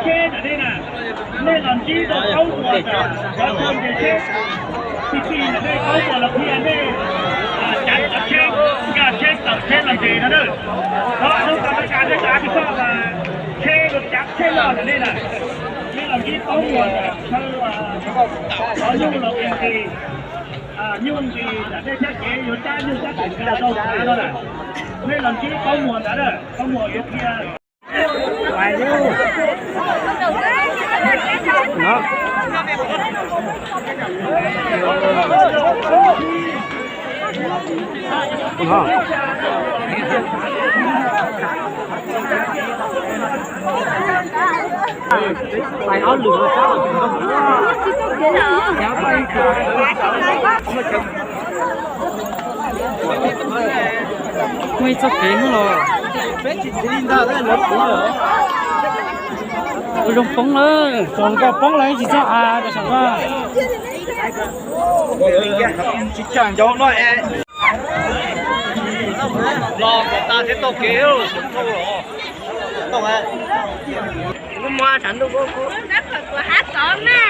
Tsheb ntawm nej na, nej los ntsib rau Kaub Muas ntawm cov thawj ntse tsheb. Txij txij ntawm nej Kaub Muas los qhia nej cav tsheb, nkag tsheb tawm tsheb los ntses no na. Thov hnub no nej cav tsheb los cav tsheb loj ntawm nej na, nej los ntsib Kaub Muas ntawm chaw cov nyuj los nqis, nyuj nqis ntawm nej thiab ces yuav cab nyuj cab tawm rau hav no na. Nej los ntsib Kaub Muas ntawd na, Kaub Muas yuav qhia. Muaj ib txoj kev hnub los ua zoo poob lawm, txog koj poob lawm tsis txhob av rau saum koj. Tsis tsam ncauj no es los kom tas thiab tau kev. Kuv muab tshav ntuj kuv kuv hab tod na.